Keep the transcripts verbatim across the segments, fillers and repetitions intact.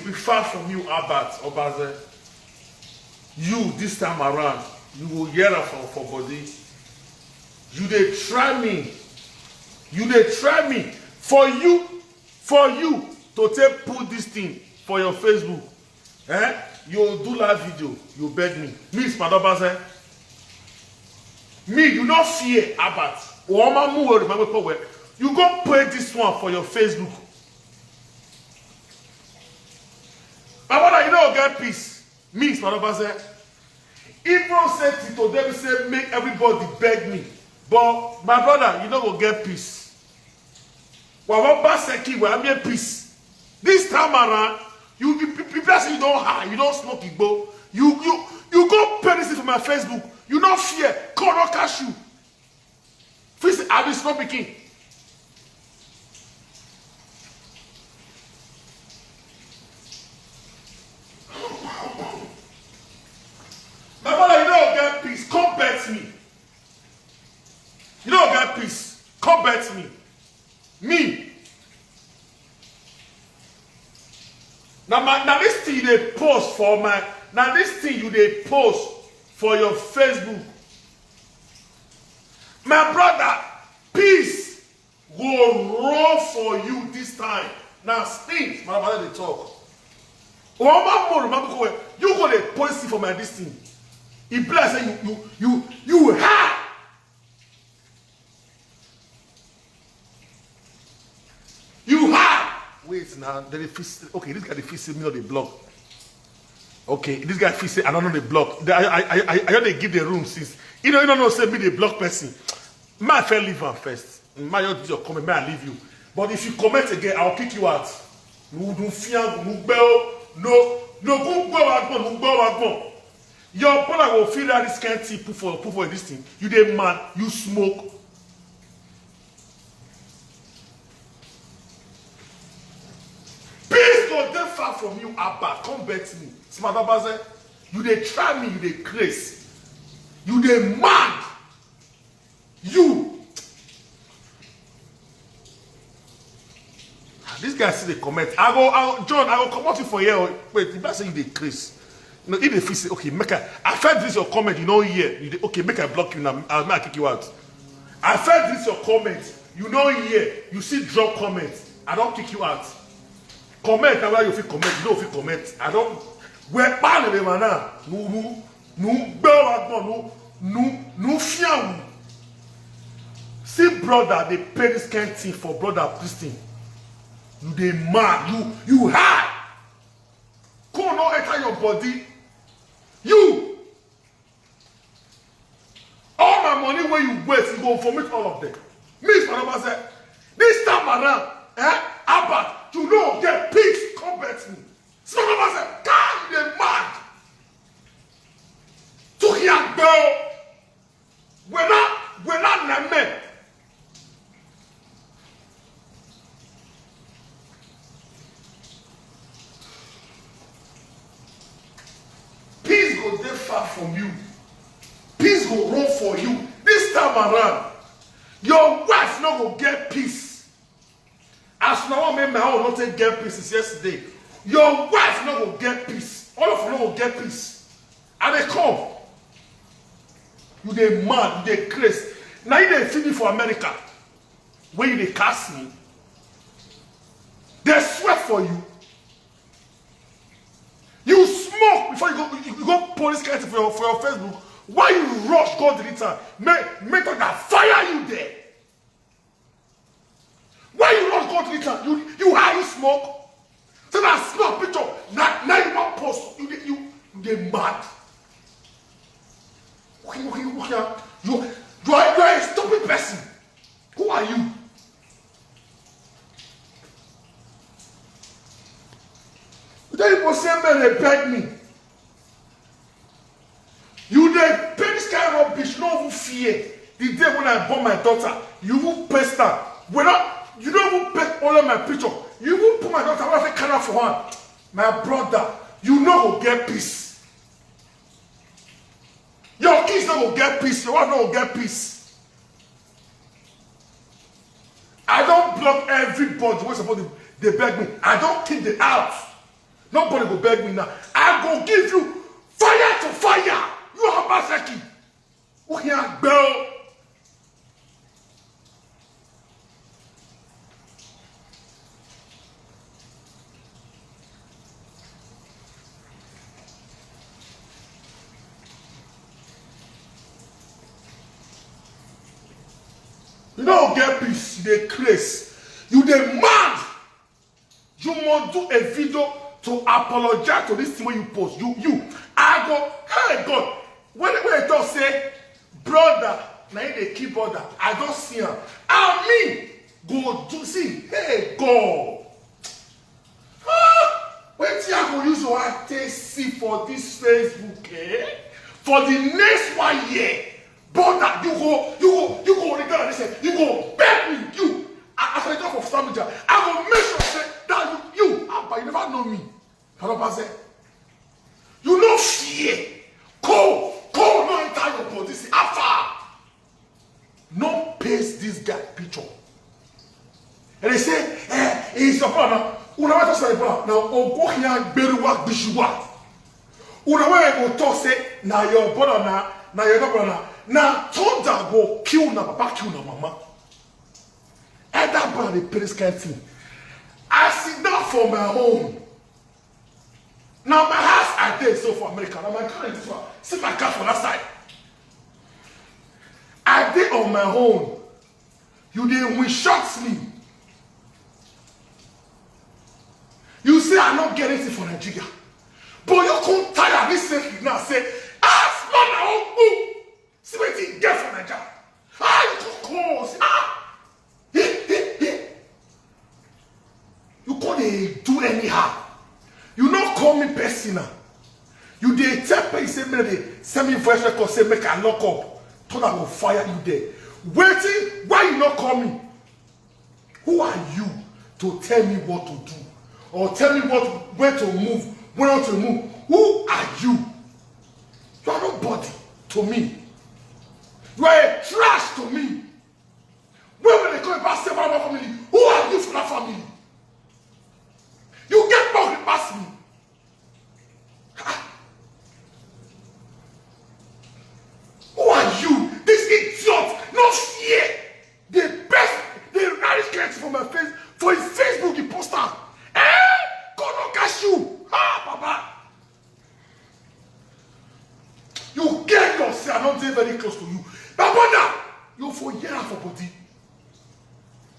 Be far from you, Albert Obaze. You, this time around, you go hear am for, for body. You dey try me. You dey try me. For you, for you to take put this thing for your Facebook. Eh? You do live video, you beg me. Me, Smart Obaze. Me, you no fear Albert. Oma mu wori ma pe we. You go put this one for your Facebook. My brother, you no get peace. Me, Smart Obaze. Even say till today, we say make everybody beg me. But my brother, you no go get peace. Wa wa ba seki wa me peace. This time around, you, you, you, people say you don high, you don smoke igbo. You, you, you go pay this thing for my Facebook. You no fear. Call no catch you. Feel say I be small pikin. My brother, you no get peace. Come bet me. You no get peace. Come bet me. Me. Now, my, now this thing you dey post for my, now this thing you dey post for your Facebook. My brother, peace go roll for you this time. Now, things, my brother, they talk. Oma mu wori ma pe we. You go dey post it for my this thing. E be like say you, you, you, you high. You high. Wait now, then they fix. Okay, this guy dey fix me, not the block. Okay, this guy fix it, I don't know the block. I, I, I, I, I don't dey give the room since. You know, you don't know, say me the block person. My friend, leave am first. My, your, your comment, may I leave you. But if you comment again, I'll kick you out. No, no fear, no bell, no, no, go, go, go, no, go, go. Your brother go feel that this kind thing put for, put for this thing. You dey mad, you smoke. Peace go dey far from you, Abba. Come bet me. Smart Obaze, you dey try me, you dey craze. You dey mad. You. Ah, this guy still dey comment. I go, I go, John, I go comot you for here. Oh. Wait, the person you dey craze. No, if they feel say, okay, make I, I felt this your comment, you know here. You dey, okay, make I block you now. I'll make I kick you out. I felt this your comment, you know here. You see drop comment. I don't kick you out. Comment now where you feel comment. You don't feel comment. I don't. We're panel man now. No, no, no, no, no, no, no fear. See, brother, they pay this kind thing for brother Christian. You dey mad. You, you high. Come no enter your body. You. All my money where you waste, you go vomit all of them. Me, Sparaba said, this time around, eh, Albert, you know, get peace, come bet me. Sparaba said, God, you dey mad. Took your girl. We're not, we're not men. Peace go dey far from you. Peace go run for you. This time around, your wife no go get peace. As now I make my own not take get peace since yesterday. Your wife no go get peace. All of you no go get peace. And they come. You dey mad, you dey craze. Now you dey see me for America. When you dey cast me, they sweat for you. You smoke before you go, you, you go police case for your, for your Facebook. Why you rush go delete am? Make, make God that fire you there. Why you rush go delete am? You, you high, you smoke. So that small picture. Now, now you want post. You, you, you dey mad. Okay, okay, okay. You, you are, you are a stupid person. Who are you? You don't even say men they beg me. You dey pay this kind of rubbish, no even fear. The day when I born my daughter, you will paste her. When I, you don't even pay all of my picture. You will put my daughter, what I carry for her. My brother, you no go get peace. Your kids no go get peace. Your wife no go get peace. I don't block everybody wey suppose dey, dey beg me. I don't kick them out. Nobody go beg me now. I go give you fire to fire. You Obaseki. Who can bell? You no get peace, you dey craze, you dey mad. You must do a video to apologize to this thing wey you post. You, you, I go, hey God, when, when I talk say, brother, na him dey kill brother, I don see am. And me go do, see, hey God. Ah, wetin I go use your eye take see for this Facebook, eh? For the next one year, brother, you go, you go, you go regret this, eh? You go beg me, you. I, as I talk for social media, I go make sure say that you, you, Abba, you never know me. Papa say, you no fear. Cold, cold no enter your body. See, how far? No paste this guy picture. And they say, eh, he's your brother. Una want to say brother. Now, Ogohia Beruwa Bishuwa. Una want to talk say, now your brother, now, now your brother. Now, thunder go kill na papa, kill na mama. Elder brother, the praise kind thing. I sit down for my own. Now my house I dey so for America. Now my car is this one. See my car for that side. I dey on my own. You dey win shots me. You say I no get anything for Nigeria. But you come tire recently now say, ah, small na own. See wetin you get for Nigeria. Ah, you come close. Ah, you come dey do anyhow. You no call me personal. You dey tell person say make they send me voice record say make I lock up. Thought I go fire you there. Wetin? Why you no call me? Who are you to tell me what to do or tell me what, where to move, where not to move? Who are you? You are nobody to me. You are a trash to me. When we dey call about several family, who are you for that family? You get more pass me. Ah. Who are you? This idiot, no fear. The best, the rarest client for my face, for his Facebook, he post am. Eh? God no catch you. Ah, Baba. You get yourself, I don't dey very close to you. My brother, you for hear am for body.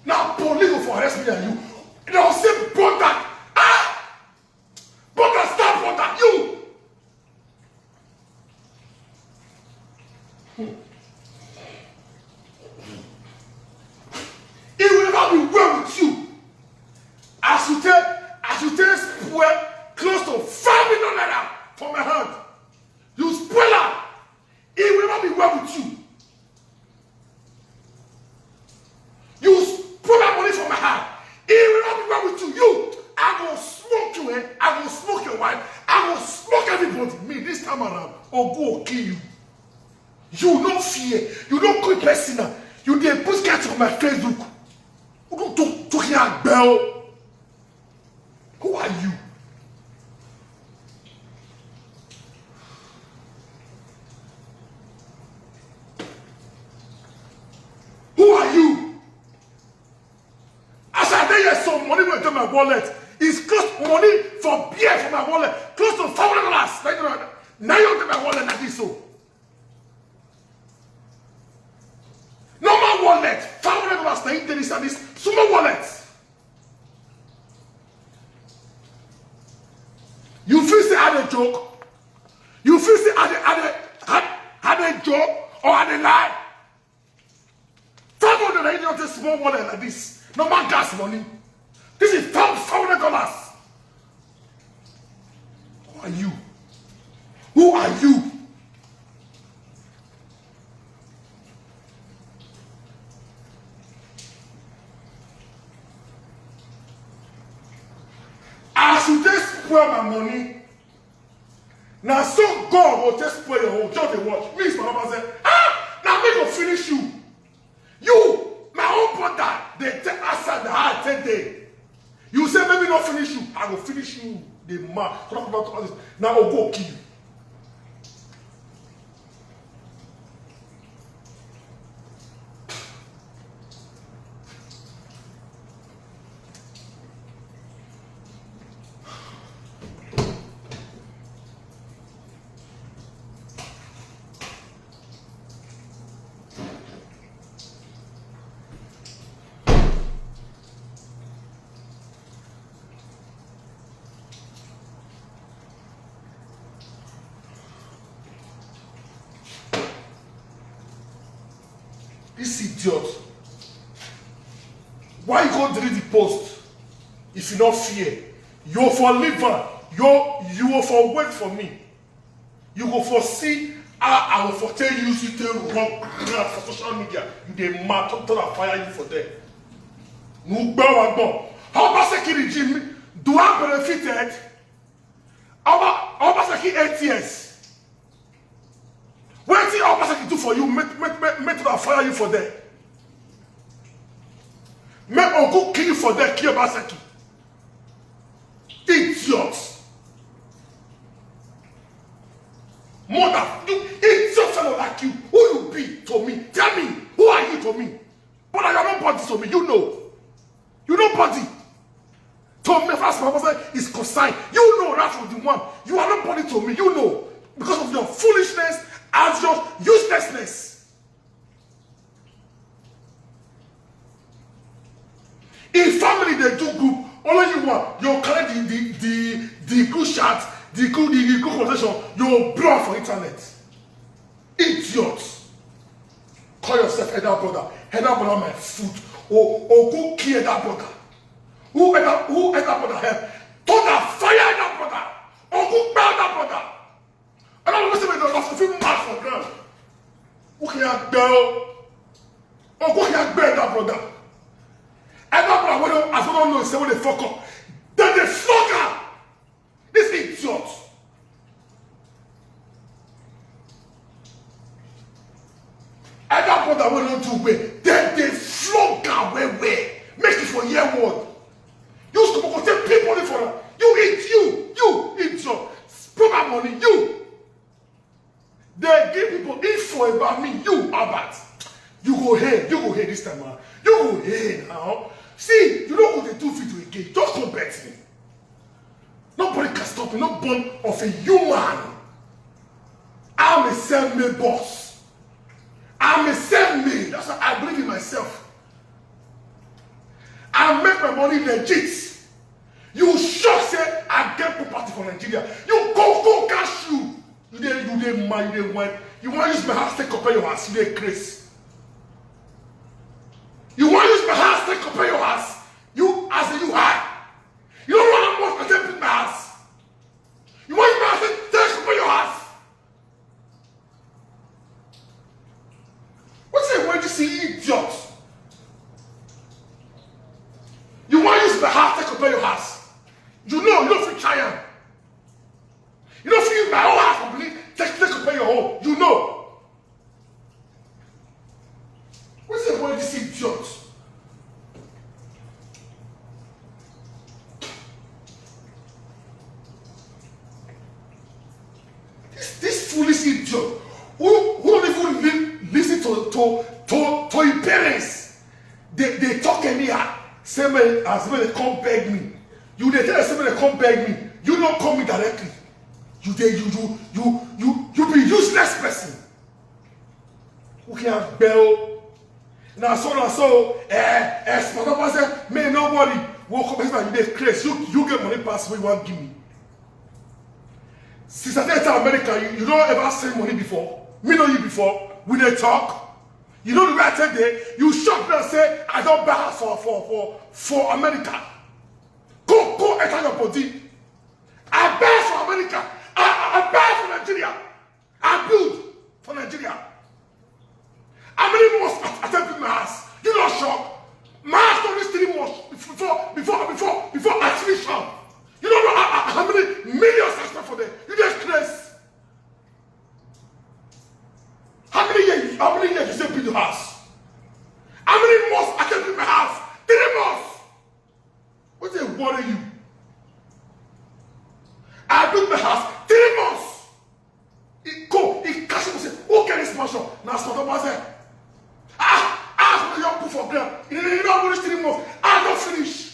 Now police go for arrest me and you. They will say, brother, ah, brother, stop, brother, you. It will never be well with you. As you take, as you take spoil close to five million naira from my hand, you spoil am. It will never be well with you. You spoil my money from my hand. It will not be well with you. You, I go smoke you, eh? I go smoke your wife. I go smoke everybody. Me, this time around, Ogu will kill you. You no fear. You no quick personal. You dey put cat on my Facebook. You don't talk, talking about. Who are you? Who are you? As I tell you, some money wey dey my wallet is close money for beer for my wallet, close to five hundred dollars. Now you dey my wallet like this, so normal wallet, five hundred dollars. Now you dey this and this small wallet. You feel say I dey joke? You feel say I dey, I dey, I, I dey joke or I dey lie? Five hundred naira, you just small wallet like this. Normal gas money. This is five hundred dollars. Who are you? Who are you? As you take spoil my money, na so God go take spoil your own. Just dey watch. Me, is my mama say, ah, na me go finish you. You, my own brother, dey tell outside the heart take dey. You say make me not finish you, I go finish you. The man talk about all this. Now I'll go kill you. This idiot. Why you go delete the post? If you not fear, you for live am. You you for wait for me. You go for see how I will for tell you to take wrong ground for social media. You dey mad, talk to fire you for there. Nugba wagbon. How Obaseki regime do I benefited? Oba Obaseki eight years. Wetin Obaseki do for you? Make make make make to fire you for there. Make Ogu kill you for there, kill Obaseki. Idiot. Mother, you idiot fellow like you. Who you be to me? Tell me, who are you to me? But I am nobody to me. You know. You nobody. To me, as far as my person is concerned, you know that from the one. You are nobody to me. You know. Because of your foolishness and your uselessness. If family dey do group, only you one, you carry the the the the good chat, the good the, the good conversation, you blow am for internet. Idiot. Call yourself elder brother. Elder brother my foot. O o go kill elder brother. Who elder who elder brother help? Thunder fire elder brother. O go kpai elder brother. Elder brother say make the lost fit mad for ground. Who can gbẹ o? O go can gbẹ elder brother. Elder brother wey don as wey don know say wey dey fuck up. Dem dey flog am. This idiot. Elder brother wey no do well, dem dey flog am well well. Make e for hear word. Use koboko take pay money for am. You eat, you, you idiot. Proper money, you. Dey give people info about me, you Albert. You go hear, you go hear this time around. You go hear now. See, you no go dey do video again. Just come bet me. Nobody can stop me. No born of a human. I'm a self-made boss. I'm a self-made. That's why I believe in myself. I make my money legit. You sure say I get property for Nigeria? You go go cash you. You dey you dey mad, you dey wine. You wan use my house take compare your house? You dey craze. You wan use my house take compare your house? You as a you high. You don't know how much I take build my house. You wan use my house take take compare your house? Wetin you want to see, idiot? You wan use my house take compare your house? You know you no fit try am. You no fit use my own house for believe take take compare your own. You know. Wetin you want to see, idiot? This this foolish idiot who who don't even li listen to to to to him parents dey dey talk anyhow. Say make as make dem come beg me. You dey tell dem say make dem come beg me. You no call me directly. You dey you you you you you be useless person. Who can gbẹ o? Na so na so eh eh small papa say make no worry. Wo come say you dey craze. You you get money pass wey you wan give me. Since I dey enter America, you, you don ever send money before? Me know you before. We dey talk. You know the way I take dey. You shock me and say I don buy house for for for for America. Go go enter your body. I buy house for America. I I I buy house for Nigeria. I build for Nigeria. How many months I, I take build my house? You not shock? My house don reach three months before before before before I finish am. You don't know how, how, how many millions I spend for there. You just craze. How many years? How many years you say build your house? How many months I take build my house? Three months. What a worry. I built my house three months. He go, he catch me say, "Who get this mansion?" Now small don pass there. Ah, ah, small don put for ground. He never reach three months. I don't finish.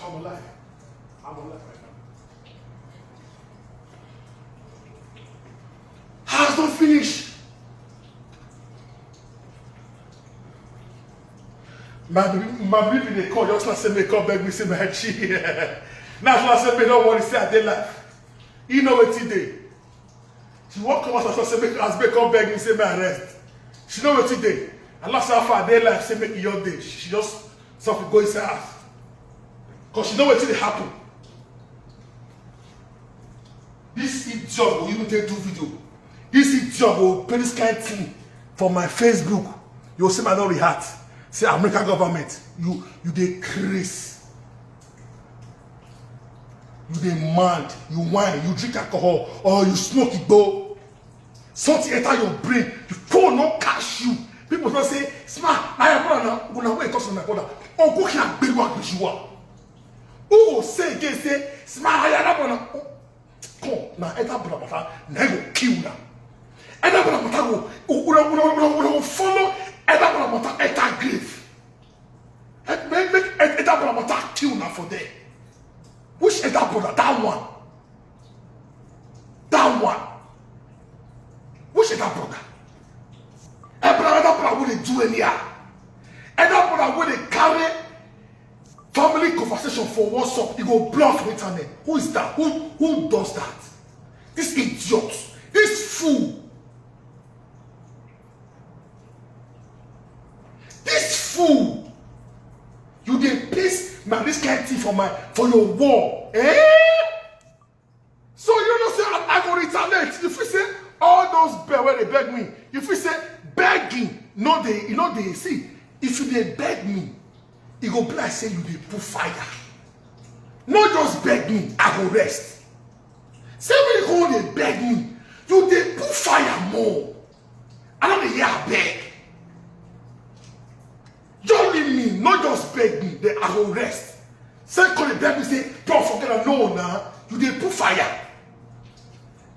I'm alive. I'm alive right now. House don't finish. My baby, my baby, they call. Just like say, "Make come beg me, say, my chi." Now, just like say, "Me don't worry, say, I dey life." You know what today? She walk come out and say, "Make, as make come beg me, say, my rest." She know what today. And last half her day life, say, "Make your day." She just suffer go inside house. Because she know what today happen. This idiot will even take two video. This idiot will pay this kind thing for my Facebook. You'll see my don't react. Say, "American government, you, you dey craze. You dey mad. You wine. You drink alcohol, or you smoke igbo. Something enter your brain. The phone no catch you." People don't say, "Smart, I am brother now." Una wait, talk to my brother. Uncle can be what you are. Who will say again, say, "Smart, I am brother"? Come, now, enter brother matter, now go kill now. Enter brother matter go, una, una, una, una go follow, enter brother matter, enter grave. Eh, make, make, eh, enter brother matter kill now for there. Which enter brother? That one. That one. Which enter brother? Enter brother, enter brother wey dey do anyhow. Enter brother wey dey carry family conversation for WhatsApp, e go block for internet. Who is that? Who, who does that? This idiot. This fool. This fool. You dey paste my this kind thing for my, for your wall. Eh? So you know say I, I go retaliate. You feel say all those beg wey dey beg me, you feel say begging no dey, you no dey see. If you dey beg me, e go be like say you dey put fire. No just beg me, I go rest. Say when you go dey beg me, you dey put fire more. I no dey hear abeg. Just leave me, no just beg me, then I go rest. Say come dey beg me say, "Don't forget that." No, now you dey put fire.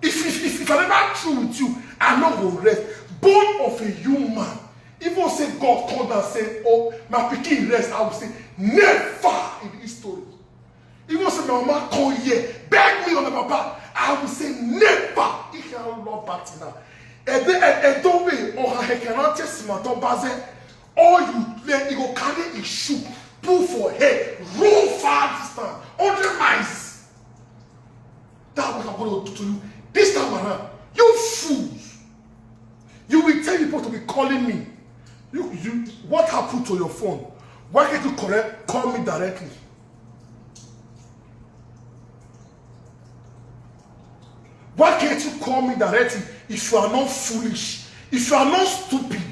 If, if, if, if I never true with you, I no go rest. Born of a human. Even say God come down say, "Oh, my pikin rest," I will say, "Never in history." Even say my mama come here, beg me on my papa, I will say, "Never." If you don't love party now, and then, and, and don't wait on her, he cannot just smart on baze. All you let, he go carry his shoe, pull for head, roll far distance, hundred miles. That what I'm gonna do to you this time around. You fools. You will tell people to be calling me. You, you, what happened to your phone? Why can't you correct, call me directly? Why can't you call me directly if you are not foolish, if you are not stupid?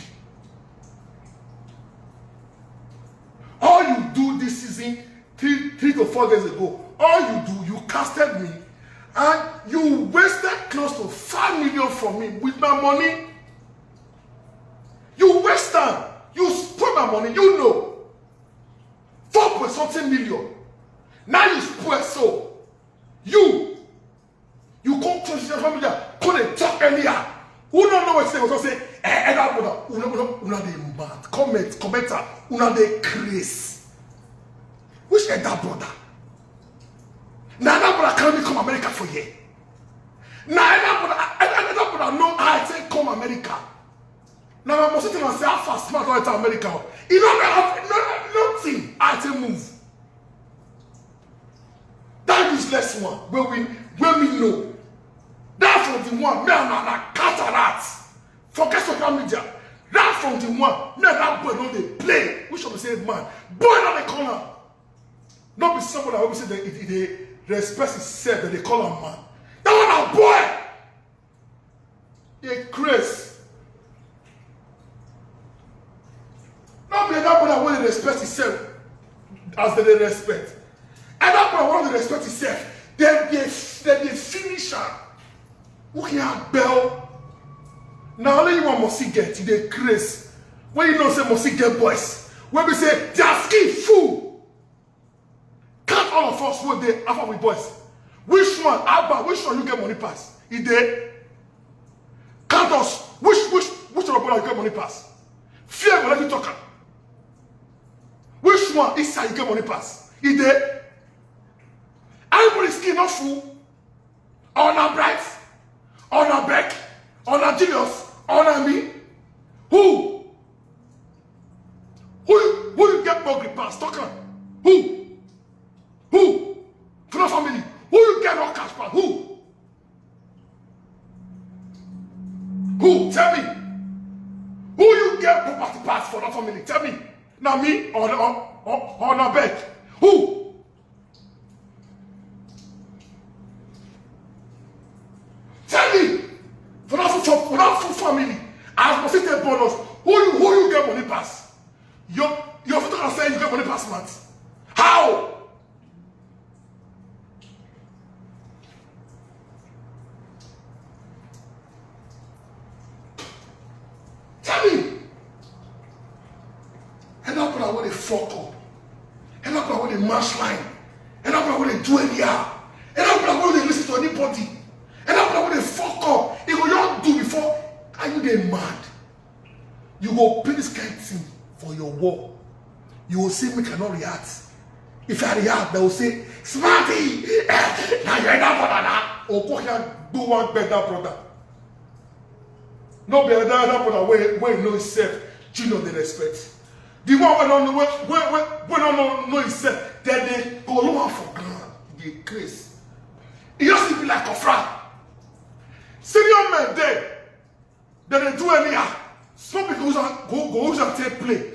All you do this season, three, three to four days ago, all you do, you casted me, and you wasted close to five million from me with my money. You waste time. You spoil my money. You know. Four point something million. Now you spoil so. You, you come to social media, come dey talk anyhow. Who don't know what they go say? Eh, eh, that brother, una, una, una dey mad. Comment, commenter, una dey craze. Which elder brother? Now that brother carry me come America for here. Now that brother, eh, eh, that brother know how I take come America. Now I must tell myself how fast smart don enter America. You know, I have no, nothing. I take move. That useless one, where we, where we know. That from the one, me and na cataract. Forget social media. That from the one, me and that boy no dey play. We should say, man, boy no dey call am. No be somebody wey be say they, they, they respect himself, that they call am man. That one na boy. Dey craze. No be that brother wey dey respect himself as they dey respect. And that brother wey dey respect himself, they dey, they dey finish am. Who can bell? Now only you want must get, you dey craze. When you know say must get boys, Wey be say their skin full. Count all of us wey dey Alpha with boys. Which one, Abba, which one you get money pass? E dey. Count us. Which which which of una you get money pass? Fear go let you talk am. Which one inside you get money pass? E dey. Everybody skin no full. Una bright, una beg, una genius, una me. Who? Who you, who you get buggy pass? Talk am. Who? Who? For the family. Who you get rock cash pass? Who? Who? Tell me. Who you get property pass for that family? Tell me. Now me or or or, or na beg? Who? Tell me, for that for, for that for family, as must take bonus, who you who you get money pass? Your your photo can say you get money pass month. How? Tell me. Help una wey dey fuck up. Help una wey dey mash line. Help una wey dey do anyhow. Help una wey dey listen to anybody. Help una wey dey fuck up. E go just do before. Are you dey mad? You go pay this kind thing for your war. You go say make I no react. If I react, they will say, "Smarty, eh, na your elder brother na." Or go here, do one better brother. No be elder, elder brother wey wey know himself, Junior dey respect. The one wey no know wey wey wey wey no know know himself, dem dey go low am for ground, dey craze. E just be like Kofra. Senior men dey, dem dey do anyhow. Some people use am go go use am take play.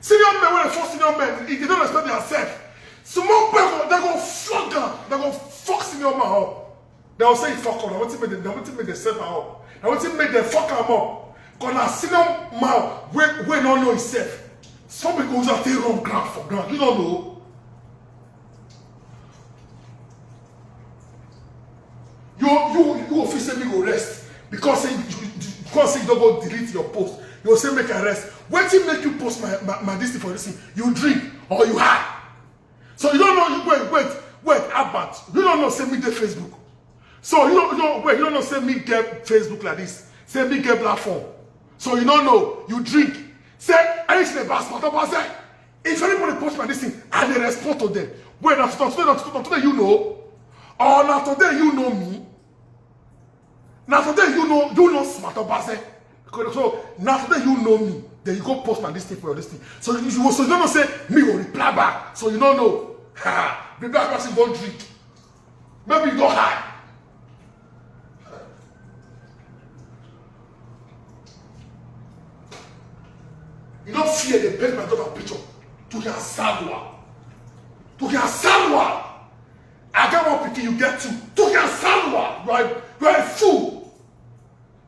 Senior men wey dey fuck senior men, if dem no respect their self, small boy go dem go fuck am, dem go fuck senior man up. Dem go say e fuck up, na wetin make dem na wetin make dem set am up, na wetin make dem fuck am up. Cause na senior man wey wey no know himself. Some people use am take run ground for ground, you no know. You you you go fit say me go rest because say you you- because say you don go delete your post. You go say make I rest. Wetin make you post my my, my this thing for this thing? You drink or you high? So you don't know. Wait wait wait, Albert. You don't know say me dey Facebook. So you don't you don't wait. You don't know say me get Facebook like this. Say me get platform. So you don't know. You drink. Say anything about smart about say. If anybody post my this thing, I dey respond to them. Wait, na today, na today, na today you know, or na today you know me. Na today you know you know smart about say. So na today you know me. Then you go post my this thing for your this thing. So you so you don't know say me will reply back. So you don't know. Ha! The black person don't drink. Maybe you don't hide. You don't fear the bed my daughter picture. To your salwa. To your salwa. I got one picking, you get two. To your salwa. You are, you are a fool.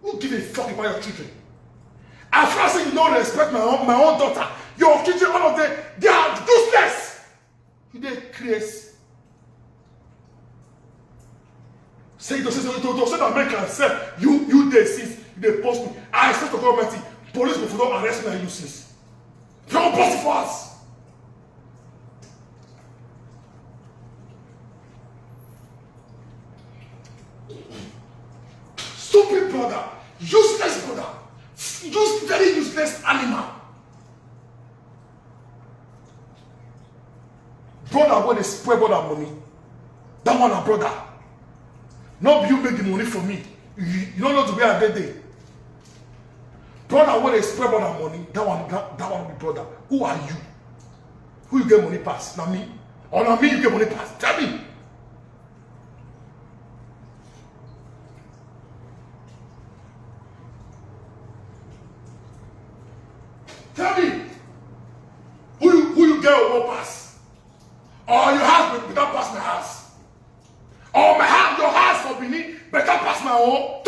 Who give a fuck about your children? I feel say you don't respect my own, my own daughter. Your children, all of them, they are useless. You dey craze. Say you say you to say that make am sell. You you dey since you dey post me. I swear to God Almighty, police go for don arrest me and you since. They don post it for us. Stupid brother, useless brother, use very useless animal. Brother wey dey spoil brother money, that one na brother. No be you make the money for me. You, you no know the way I dey dey. Brother wey dey spoil brother money, that one that, that one be brother. Who are you? Who you get money pass? Na me? Or na me you get money pass? Tell me. Tell me who you who you get owo pass, or your house be better pass my house, or my house your house for Benin better pass my own.